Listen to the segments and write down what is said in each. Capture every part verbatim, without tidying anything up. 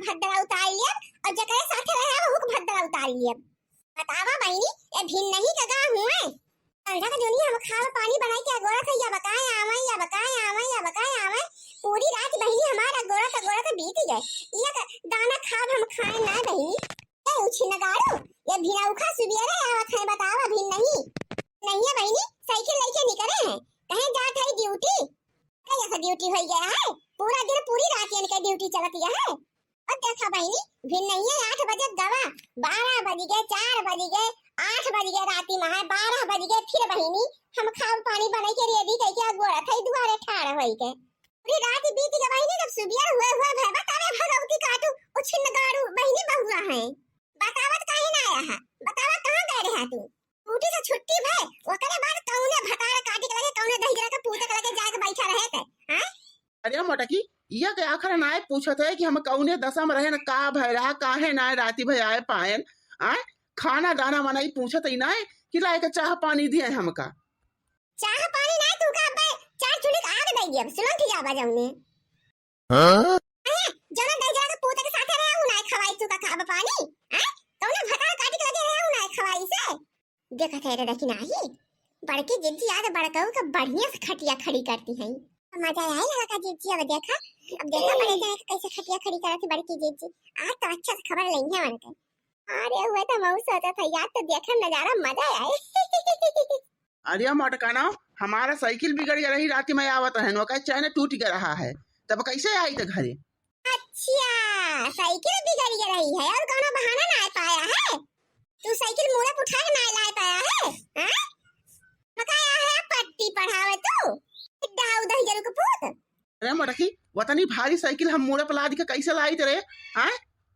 भद्रा उतार लियब और जकरे साथे रहे वहू के भद्रा उतार लियब। बतावा बहिनी, ए भिन नहीं का गाँव हुए? संझा के जोनी हम खावा पानी बनाई के अगोरत है, या बकाए आवे, या बकाए आवे, या बकाए आवे। पूरी रात बहिनी हमार अगोरत अगोरत बीत गए। एक दाना खाब हम खाए ना बहिनी। ए उछिन गाड़ू, ये भिनौखा सुबियरे आवत है, बतावा भिन नहीं। नहीं है बहिनी, साइकिल लेके निकले हैं, कहीं जात है ड्यूटी। कहीं ऐसा ड्यूटी हो गया है, पूरा दिन पूरी रात इनके ड्यूटी चलती है। और देखा बहिनी, भिन नहीं है, आठ बजे गवा, बारह बज गए, चार बज गए, आठ बज गए राती में है, बारह बज गए, फिर बहिनी हम खाब पानी बनाई के रेडी करके अगोरत है दुआरे ठाड़ होई के। पूरी रात बीत गई बहिनी, जब सुबियर हुए हुए भय बतावे भगवती काटू, उछिन गाड़ू बहिनी बहुआ है। बतावत काहे ना आया है? बतावा कहाँ गए रहे तू? ड्यूटी से छुट्टी भय, ओकरे बाद कौने भतार काटी के लगे, कौने दहिजरा के पूते के लगे जाके बैठा रहे थे, हैं? अरे मोटकी, इया के आखिर नाय पूछत है कि हम कौने दशा में रहेन, का भय रहा, काहे नाय राती भय आए पाएन, आए? खाना दाना मनाई पूछत ही नाय कि लाए के चाह पानी दिए हमका। चाह पानी नाय तू का अब्बे चार चुल्ही के आग दे दियब, सुनत ही जाबा जौने। हाँ? हैं? जौने दहिजरा के पूते के साथे रहे, उ नाय खवाई तू का खाब पानी? हैं? कौने भतार काटी के लगे रहे, उ नाय खवाई से? देखत है रे, देखी नाही, बड़की जिज्जी आज बड़कऊ के बढ़िया से खटिया खड़ी करती हैं। मजा आए लगा का जिज्जी, अब देखा, अब देखा बड़े जाए के कैसे खटिया खड़ी करती बड़की जिज्जी। आज तो अच्छा से खबर लेंगे उनके। अरे हुए तो मऊ सोचत है यार, तो देखा नजारा मजा आए। अरे मोटकाना, हमारा साइकिल बिगड़ गया रही, राती में आवत रहन, ओकर चैन टूट गया रहा है, तब कैसे आई तो घरे? अच्छा, साइकिल बिगड़ गया रही है और कौनो बहाना ना पाया है? तू साइकिल मूड़े पे उठा के ना लाए पाया है? हाँ? मकाया है पट्टी पढ़ावे तू? डाऊ दहिजरू के पूत। अरे मोटकी, वतनी भारी साइकिल हम मूड़े पे लाद के कैसे लाइत रे? हाँ?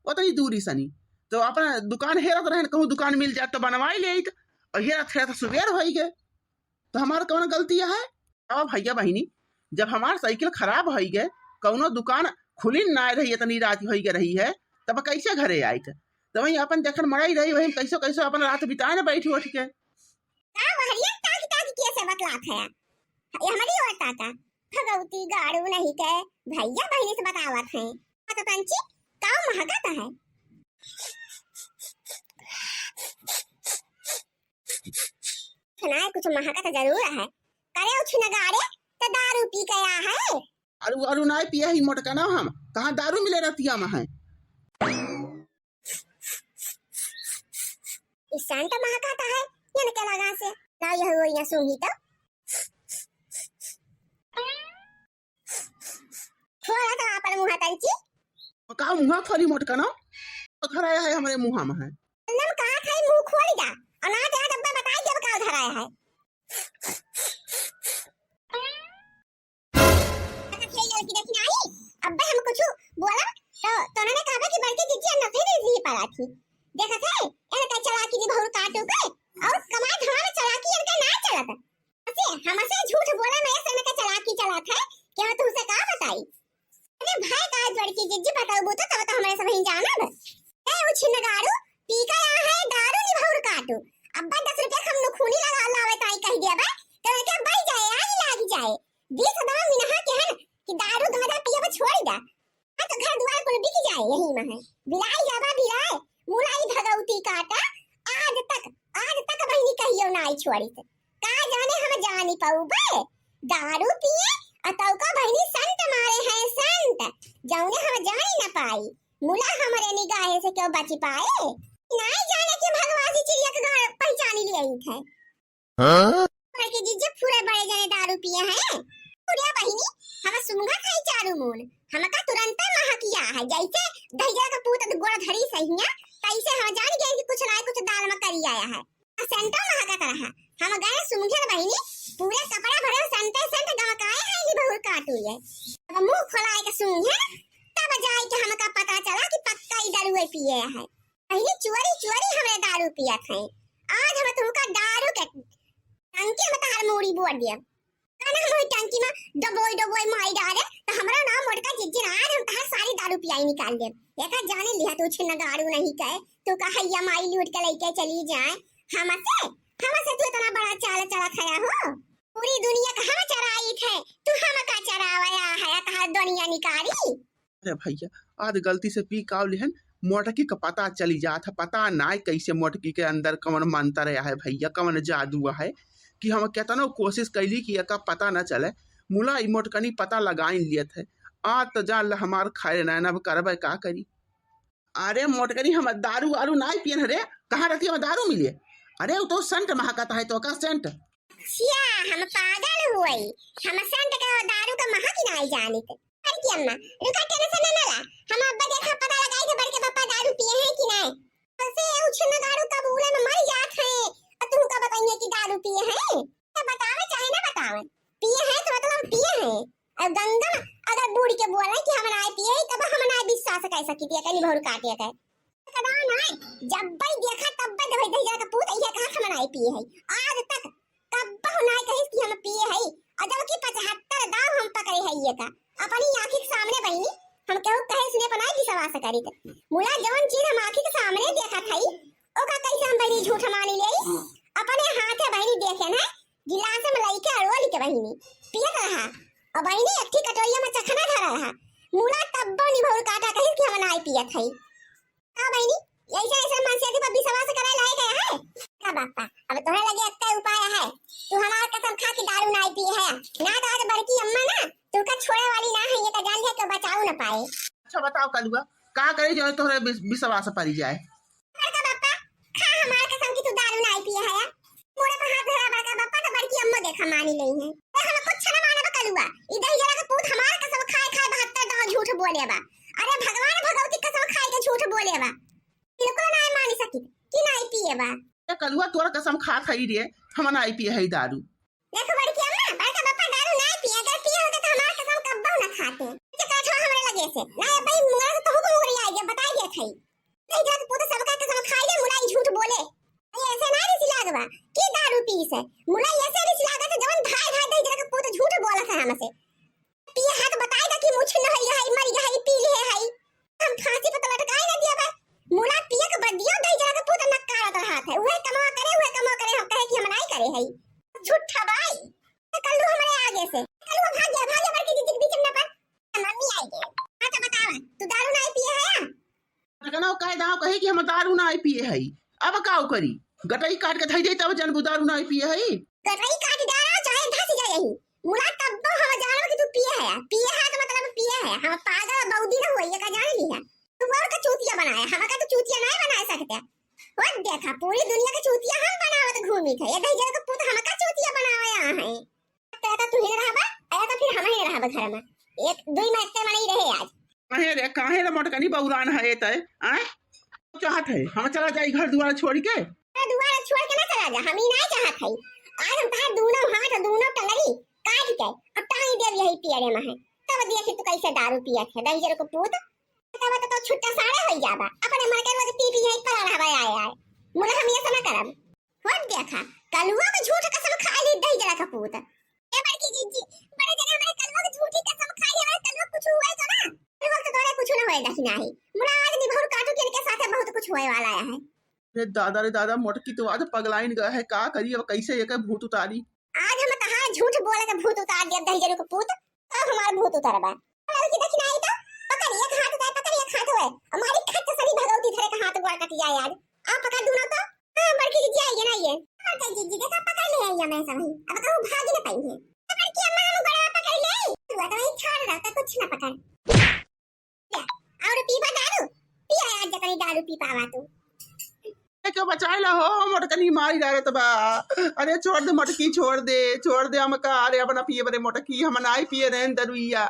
वतनी दूरी सनी। तो अपना दुकान हेरत रहन, कहूँ दुकान मिल जात तो बनवाई लेइत। और हेरत हेरत सुबेर होई गए। तो हमार कौन गलती है? अब भैया बहिनी, जब हमार साइकिल खराब होई गए, कौनो दुकान खुली ना रही, इतनी रात होई गए रही है, तब कैसे घरे आइत? तो वहीं अपन देखन मड़ाई रही, वहीं कैसो कैसो अपन रात बिताए न बैठी उठ के। का बहरिया ताकि ताकि कैसे बतलात है? ये हमारी ओर ताका। भगवती गाड़ू नहीं के भैया बहिनी से बतावत हैं। हाँ तो पंची, का महकत है? सुनाए कुछ महकत जरूर है। करे उछ नगाड़े तो दारू पी के आ है। अरु, अरु नाय पिया ही मोटका ना हम। कहाँ दारू मिले रतिया में है? ई सेंट महकत है, इनके लगा से। ना यह वो यहाँ सूंघी तो। खोला तो आपन मुँह तंची। का मुँह खोली मोटका ना? तो धराया है हमरे मुँह में है। नम कहा था मुँह खोल जा। और ना तेरा डब्बा बताई जब का धराया है। अच्छा, ये लड़की देखी ना आई। अब्बे हम कुछ बोला तो, तो उन्होंने कहा कि बड़की जिज्जी हम नफे नहीं जी पड़ा थी। देखा थे, इनका चालाकी नहीं बहुत काटू के, और कमाए धमाए चालाकी इनका ना चलत। असे हमसे झूठ बोला में ऐसे इनका चालाकी चला था कि हम तुमसे का बताई। अरे भाई का बड़की जिज्जी बताऊ तो तब तो हमारे सब ही जाना बस। ए उछिन गाड़ू, पी का यहाँ है दारू नहीं बहुत काटू। अब्बा दस रुपया हम नुखूनी लगा लावे ताई कह दिया बा, तो इनके भाई जाए, आग लाग जाए। बीस दाम मिनहा के हन कि दारू गांजा पियब छोड़ दा। हाँ, तो घर द्वार कुल बिक जाए यही में है। बिलाई जाबा बिलाई, मुलाई भगवती काटा, आज तक, आज तक बहिनी कहियो नाई छोड़ी से। का जाने हम जानी पाऊबे, दारू पिए, अतौका बहिनी संत मारे हैं संत, जौने हम जानी न पाई। मुला हमरे निगाहे से क्यों बची पाए, नाई जाने के भगवासी चिड़िया के घर पहचानी ले आई थे। हाँ? पूरे के जीजे पूरे बड़े जने दारू पिए हैं। पूरिया बहिनी, हम सूंघत है चारू मून। हमका तुरंत महकिया है, जैसे दहिया का पूत गोड़ धरी सहिया, तैसे हम जान गए कि कुछ ना कुछ दाल में करी आया है। आ सेंटो महकत रहा। हम गए सूंघे बहिनी, पूरे कपड़ा भरे सेंटे सेंट गमकाए हैं कि बहुत काटू ये। अब मुंह खोलाए के सूंघे, तब जाए के हमका पता चला कि पक्का ही दारुए पिए है। पहले चोरी चोरी हमरे दारू पियत हैं, आज हम तुमका दारू के टंकी में तहार मूड़ी बोर दियब। काना हम वही टंकी में डबोई डबोई माई डाले, तो हमरा नाम मोटका जिज्जी ना, आज हम तहार सारी दारू पियाई निकाल देब। एका जाने लिहा तू छिन गाड़ू नहीं कहे, तू का हैया माई लूट के लेके चली जाए। हमसे, हमसे तू इतना बड़ा चाल चला खाया हो? पूरी दुनिया का हम चराई थे, तू हमका चरावया है, तहार दुनिया निकारी। अरे भइया, आज गलती से पी काव लिहन, मोटकी का पता चली जात है। पता नाय कैसे मोटकी के अंदर कवन मंतर है भइया, कवन जादू है कि हम केतनो कोशिश कैली कि एका पता न चले। मुला ई मोटकनी पता लगाइन लियत है। आज त जान ल हमार खैर नाय, अब करबे का करी। अरे मोटकनी, हम दारू वारू नाय पियन रे, कहाँ रहती हम दारू मिले? अरे वो तो सेंट महकत है, तो का सेंट? छिया, हम पागल हुई, हम सेंट का दारू का महक ही नाय जानित। बड़की अम्मा, रुका, tension न ला। हम अब्बा देखा पता लगाई थे बड़के पापा दारू पिए हैं कि नाय। ऐसे उछिन दारू कबूले में मर जात है, और तुमका बताइए कि दारू पिए हैं। तो बतावे चाहे ना बतावे, पिए हैं तो मतलब पिए हैं। और गंगा अगर बूढ़ के बोले कि हम नाय पिए, तब हम नाय विश्वास कर सकी थी, कहीं भौर काटे थे। कदा नाय, जब भाई देखा तब भाई दहिजरा का पूत ये कहा हम नाय पिए है। आज तक कब्बहु नाय कहिस कि हम पिए हई, और जबकि पचहत्तर दाव हम पकड़े हई ये का। अपनी आँखी के सामने बहिनी, हम केहू कहे सुने पर नाय विश्वास करी। त मुला जवन चीज हम आँखी के सामने देखत हई, ओका कैसे हम बहिनी झूठ मानी लेई? अपने हाथे बहिनी देखे ना, गिलास में लइके अड़ोल के बहिनी पियत रहा, और बहिनी एक ठी कटोरिया में चखना धरा रहा। मुला तब्बो निभौर काटा कहिस कि हम नाय पियत हई। का बहिनी, ऐसे ऐसे मनसेती पर विश्वास करे लायक है? का बापा, अब तोहरे लगे अत्ते उपाय है, तू हमार कसम खा के दारू नाय पिए है, ना तो आज बड़की अम्मा ना तुमका छोड़े वाली ना है, ये का जान लिया के बचाऊ ना पाए। अच्छा बताओ कलुआ, का करे जो तोहरे विस-, विश्वास पड़ी जाए? बड़का बापा, खा हमार कसम कि तू दारू नाय पिए है। मोरे पर हाथ धरा बड़का बापा, तो बड़की अम्मा देखा मानी नहीं है। ए, हम कुछ ना मानब कलुआ। ई दहिजरा के पूत हमार कसम खाए खाए बहत्तर दाव झूठ बोले बा। अरे भगवान भगवती कसम खाए के झूठ बोले बा। बिल्कुल नाय मानी सकित कि नाय पिए बा। ए कलुआ, तोर कसम खात हई रे, हम नाय पिए हई दारू। देखो बड़की अम्मा, बड़का बापा दारू नाय पिए, अगर पिए होते तो हमार कसम कब्बो ना खाते। ये काठवा हमरे लगे से, नाय भाई मुंगरा से कहूँ को मुंगरी आई गया, बताई दिया था। नहीं जात पूत सबका कसम खाई ले, मुला ई झूठ बोले। ये ऐसे ना रिस लागवा, के दारू पी से? मुला ऐसे रिस लागत है, जवन धाय धाय दहिजरा के पूत झूठ बोलत है हमसे। पिए हाथ बताए दा कि मुछ न होई है, मर गया है, पी ले है। हम फांसी पे तो लटकाए ना दिया बा। मुला पिए के बदियो दहिजरा के पूत नकारत रहत है। उहे कमवा करे, उहे कमवा करे, हम कहे कि हम नाई करे है। झूठा बाई। तो कल्लू हमरे आगे से। कल्लू भाग गया, भाग गया बड़की दीदी के बीच में ना पर। मम्मी आई गई। हाँ तो बतावा, तू दारू नाई पिए है या? ठिकाना कहे दाव कहे कि हम दारू नाई पिए हई, अब काव करी? गटई काट के धई दे तब जनबू दारू नाई पिए हई। गटई काट डाला चाहे धस जाए यही, मुला तब्बो हम जानब कि तू पिए है, पिए है तो मतलब पिए है। हम पागल बौदी न होई, ये का जान ली है। तू और का चूतिया बनाया, हम का तो चूतिया नहीं बना सकते। वो देखा, पूरी दुनिया के चूतिया हम बनावत घूमी थे, ये दहिजरा के पूत हम का चूतिया बनावे यहाँ है। तो या तो तू ही रहबा, या तो फिर हम ही रहबा घर में। एक दुई में एक मने ही रहे आज। काहे रे, काहे रे मोटकनी बौरान है तय, आय? चाहत है हम चला जाई घर दुआर छोड़ के? अरे दुआर छोड़ के ना चला जा, हम ही नहीं चाहत है। आज हम तहार दोनों हाथ, दोनों टंगरी काट के और टांग देब यही पियरे में है। तब देखी तू कैसे दारू पियत है, दहिजर को पूत। तब तो, तो छुट्टा साड़े हो जाबा, अपने मन के रोज पी पी यही पड़ा रहबा आए आए। मुला हम ये सब ना करब। होत देखा, कलुआ के झूठ कसम खा ली दहिजरा का पूत। ए बड़की जीजी, बड़े जने हमारे कलुआ के झूठी कसम खाई, हमारे कलुआ कुछ हुआ है तो ना? कलुआ तो तोरे कुछ ना होए दखी नाही। मुला आज निभौर काटू के इनके साथे बहुत कुछ होए वाला है। रे दादा, रे दादा, मोटकी तो आज पगलाइन गया है, का करी अब, कैसे एकर भूत उतारी? आज हम तहार झूठ बोले के भूत उतार दिया, दहिजरू के पूत। अब हमार भूत उतरबा। लड़की देखी ना आई तो, पकड़ एक हाथ जाए, पकड़ एक हाथ होए। हमारी खट सनी भगवती धरे का हाथ गोड़ कट जाए आज। आप पकड़ दूँ ना तो। हाँ, बड़की जीजी आई है ना ये। पकड़ जीजी, देखा पकड़ ले आई है मैं सब ही। अब कहूँ भाग ही ना पाई है। पकड़ के अम्मा हम गोड़वा पकड़ ले। तू तो वही छोड़ रहा था, कुछ ना पकड़। ले, और पीबा दारू? पिया आज जतनी दारू पी पावा तू। ए, क्यों बचाए ला हो, मोटकनी मारी डालत बा। अरे छोड़ दे मोटकी, छोड़ दे, छोड़ दे हमका। अरे अपना पिए बरे मोटकी, हम नाई पिए रहन दरुइया।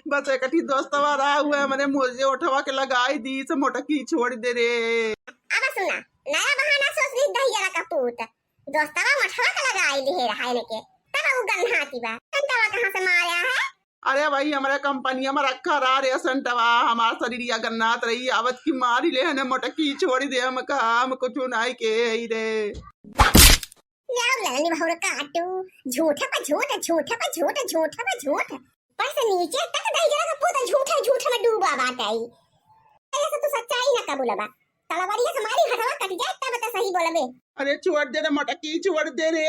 बस एकठी दोस्तवा रहा हुआ है, मने मुझे ओठवा के लगाई दी से मोटकी छोड़ दे रे। अब सुना, नया बहाना सोच ली दहिया का पूत। दोस्तवा ओठवा के लगाई ली है रहा इनके, तब वो गन्हाती बा। संतवा कहाँ से मारा है? अरे भाई, हमारे कंपनिया में रखा रहा रे संतवा, हमार शरीरिया गन्नात रही, आवत की मारी ले हने मोटकी, छोड़ी दे हमका, हम कुछ नाई के हई रे। ले आओ ललनी भौर काटू, झूठ पे झूठ, झूठ पे झूठ, झूठ पे झूठ। पर से नीचे तक दहिजरा का पूत झूठ है, झूठ में डूबा बाटे। ऐसे तू सच्चाई ना कबूलबा। तलवारिया से मारी हथवा कट जाए तब तो सही बोलबे। अरे छोड़ दे रे मोटकी, छोड़ दे रे।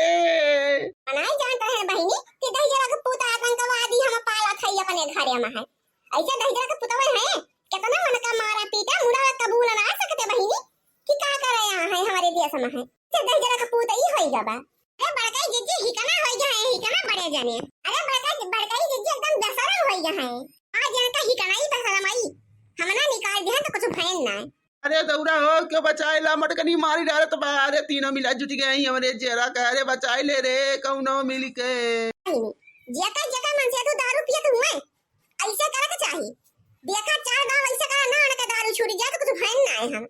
नाई जानत रहे बहिनी कि दहिजरा के पूत आतंकवादी हम पालत हई अपने घरे में है। ऐसे दहिजरा के पुतवे हैं, कितना मन का मारा पीटा, मुड़ा कबूल ना सकते बहिनी कि का करे यहाँ है, हमारे देश में है। से दहिजरा के पूत ई होई गबा। अरे बड़काई जिज्जी, हिकना होई गया है, हिकना बड़े जने। अरे बड़का, बड़काई जिज्जी एकदम बेशरम होई गया है। आज जनता हिकना ही बेशरम आई, हमना निकाल दिया तो कुछ भयन ना है। अरे दौरा हो, क्यों बचाए ला, मटकनी मारी डालत बा। अरे तीनों मिला जुट गए ही हमरे जेरा का, अरे बचाए ले रे कौनो मिल के। जेका जेका मन से तू दारू पियत हुए, ऐसे करे के चाही। देखा चार गांव ऐसे करा ना, उनके दारू छूट जाए तो कुछ भयन ना है हम।